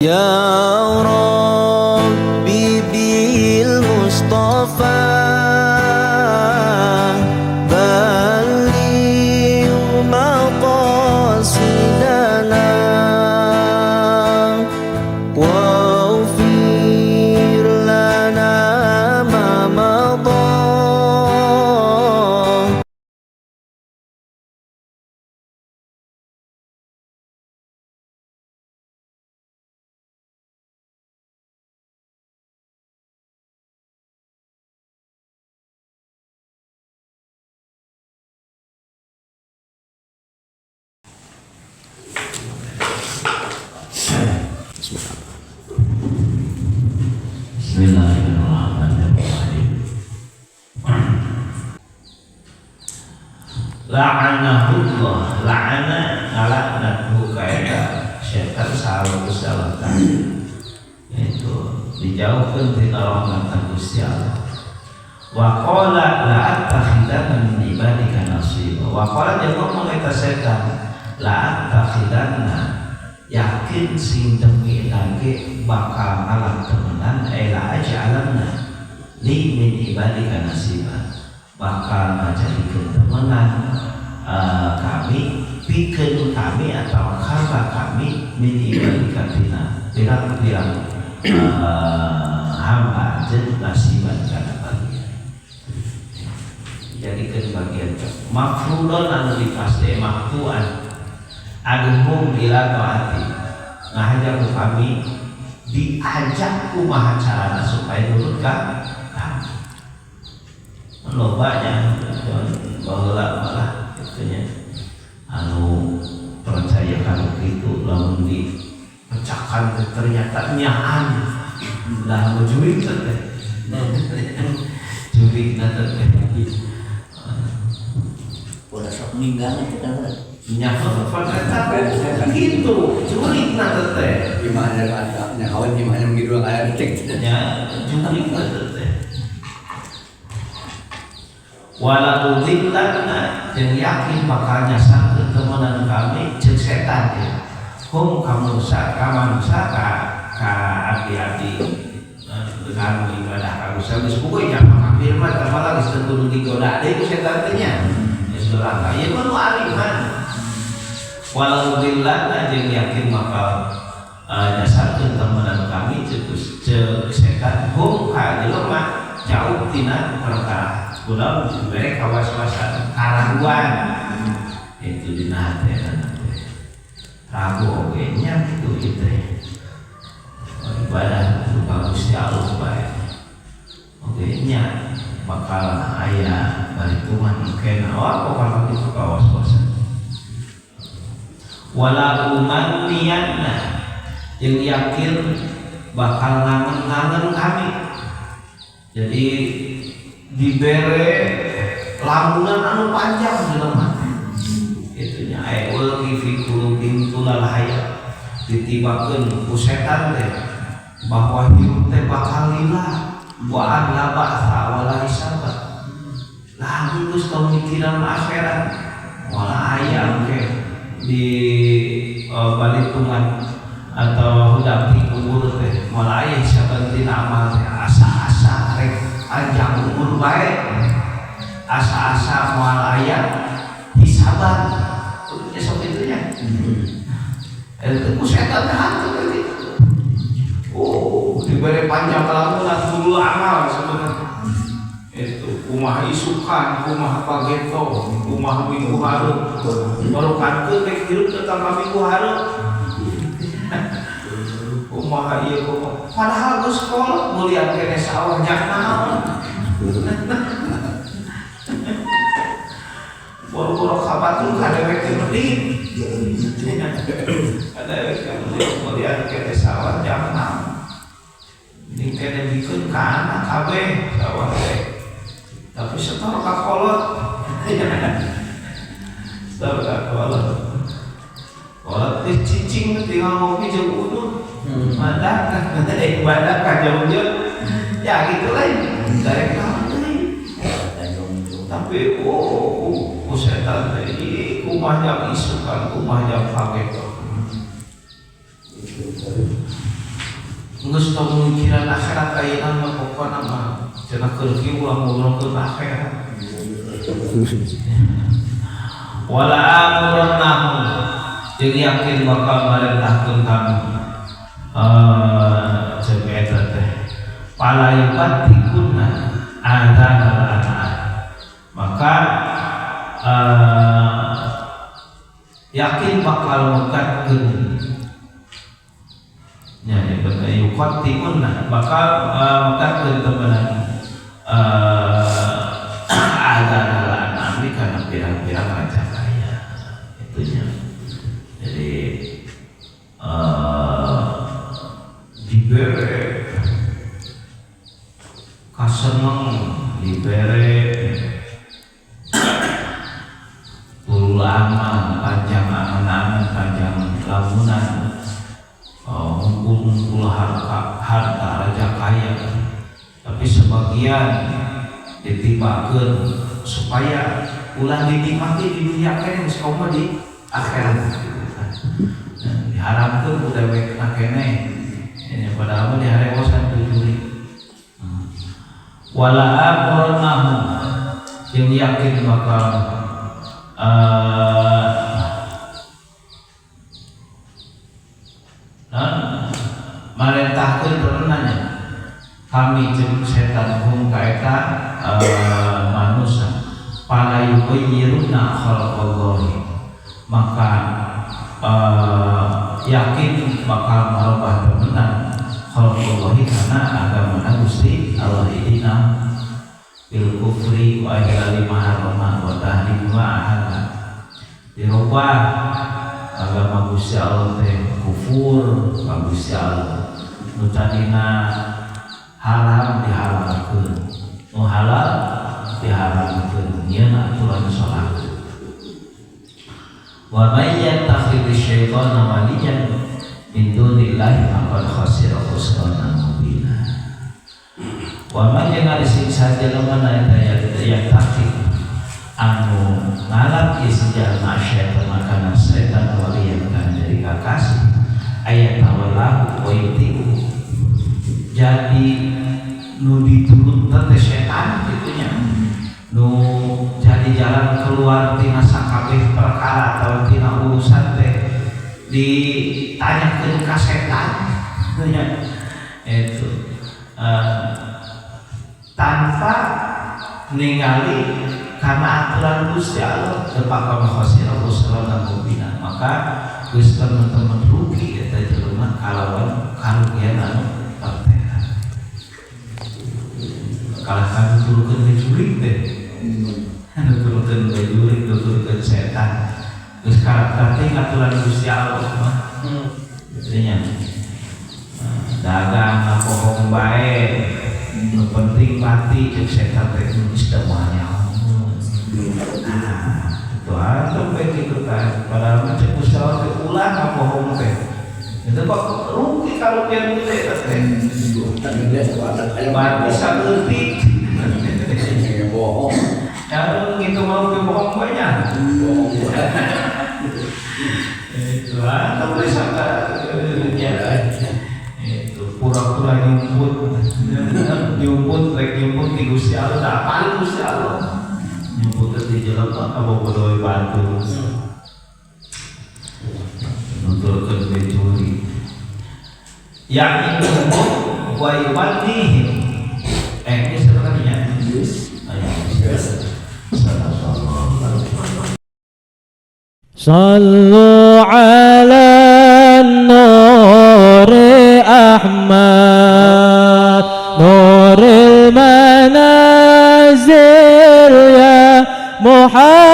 Ya Rabbi bil Mustafa balligh maqasidana waghfir lana ma madha. Bismillahirrahmanirrahim. La'anahullah, la'ana ngalaknathu kaeta setan saha Gusti Allah ta'ala. Itu dijauhkeun tina rahmat Gusti Allah. Wa qala la attakhidanna min ibadika nasiba. Wa qala jeung ngomong eta setan, la attakhidanna, yakin sing demi lagi bakal ngalap temenan, la aj'alanna li min ibadika nasiba, bakal ngajadikeun temenan kami, pikeun kami atau karena kami min ibadika tina pirang-pirang hamba anjeun nasiban kana bagian, jadikeun bagian mafrudon anu dipasti maktuan aduhum ila taati, ngahaja ku kami, diajak kumaha carana supaya nurut ka kami. Lobanya baheula malah itunya anu percaya kalau gitu, lamun dipecahkan ternyata nyaan lah jurig teh, jurig teh. Udah sok ninggal kita. Nyaho pada gitu jurig teh. Gimana ada nyaho gimana begitu kayak cek. Ya jurig teh. Wala udillanna, jeung yakin bakal nyasarkeun temenan kami jeung setan ya. Hum ka manusa, ka manusa ka ka abdi-abdi kanu ibadah ka Gusti geus pokoe nya kafir mah teh malah geus teu kudu digoda deui ku setan teh nya. Geus doraka ieu mah nu arif mah. Wala udillanna, jeung yakin bakal nyasarkeun temenan kami jeung setan hum ka jelema jauh tina perkara kunaon dibere kawas-wasan karaguan itu dina hatena teh ragu oge nya kitu ieu teh ibadah kudu ka Gusti Allah bae oge nya bakal aya baritungan engke naon pokona kitu kawas-wasan. Wala umanniyanna, jeung yakin bakal ngangen-ngangen kami, jadi dibere lamunan anu panjang jelema itunya ai ulqi fi qulubihim tulal hayat, ditibakeun ku setan teh bahwa hirup teh bakal lila wa an la ba'tsa wa la hisaba, lah geus pemikiran akhirat wala aya engke di balitungan atau hudang di kubur teh wala aya hisaban tina amal teh, asa-asa rek panjang umur bae, asa-asa moal aya hisaban esok itunya itu ku setan teh hantu teh. Oh dibere panjang lamunan dulu amal sebenarnya itu kumaha isukan, kumaha pageto, kumaha minggu hareup, baru kantun rek hirup tetap minggu hareup, kumaha ieu kumaha, padahal geus kolot mulian kene sawah jang naon. Boro-boro kabatur kadewek teh mending, kadewek teh mending mulian kene sawah jang naon, mending kene bikeun ka anak kabeh sawah teh, tapi setor ka kolot, setor ka kolot, kolot teh cicing tinggal ngopi jeung udut, badak, badak ka jauh-jauh, ya gitulah, darek naon deui. Tapi oh ku setan teh kumaha jang isukan, kumaha jang pageto. Geus tong mikiran akhirat ayeuna mah, pokona mah cenah keur kieu ulah ngobrolkeun akhirat. Wala amurannahum, jeung yakin bakal marentahkeun kami jeung eta teh, fala yubattikunna adzanal an'am, maka yakin bakal megatkeun nya ya bener, yuqatti'unna, bakal megatkeun temenan adzanal an'am kana pirang-pirang raja kaya itunya. Jadi dibere kaseneng, dibere tulul amal, panjang angan-angan, panjang lamunan, ngumpul-ngumpul harta, harta raja kaya, tapi sebagian ditibakeun supaya ulah dinikmati di dunia keneh, geus komo di akhirat gitu kan. Nah, diharamkeun ku dewekna keneh ya, padahal mah diharewosan ku juri. Wala amrunahum, jeung yakin bakal nah, marentahkeun temenannya kami jeung setan hum ka eta manusia, fala yughayyiruna khalqallahi, maka yakin bakal marubah temenan khalqallahi kana agama Gusti Allah idina bil kufri wa ihlali ma harrama wa tahrim ma ahalla. Dirubah agama Gusti Allah teh kufur ka Gusti Allah, nu tadina haram dihalalkeun, nu halal diharamkeun, nyieun aturan salat. Wa may yattakhidhi syaitana waliyan min dunillahi faqad khasira khusranan mubina. Wa man, jeung ari sing sajelema na eta yattakhid, anu ngalap ieu si jalma, syaitan kana setan, waliyan kana jadi kakasih, ayat tawallahu wa yuti'u, jadi nu diturut teh setan kitu nya, nu jadi jalan keluar tina sakabeh perkara atau tina urusan teh ditanyakeun ka setan nya itu, tanpa ningali karena aturan Gusti Allah, faqad khasira khusranan mubina, maka geus teman-teman rugi eta jelema kalawan karugian anu pertehan. Kalah kami turunkeun ke jurig teh, nuturkeun ke jurig, nuturkeun setan, geus karakter teh aturan Gusti Allah mah. Jadinya dagang ngabohong bae, nu penting mati cek setan teh, geus da moal nyaho. Nah, itu atuh bae kitu kan, padahal mah cek Gusti Allah teh ulah ngabohong teh. Itu kok rugi karugian gede eta teh. Berarti saeutik bohong. Ya gitu mau ke bohong banyak. Bohong. Itu ah, boleh sangka ya. Itu pura-pura nyumput, nyumput, rek nyumput di Gusti Allah, tak paling Gusti Allah. Nyumput di jelema kabobodoh batu. Nuturkeun becuri. Ya'iduhum wa yumannihim. Ini sebenarnya. Yes. Ayo. صلوا على النور أحمد نور المنازل يا محمد.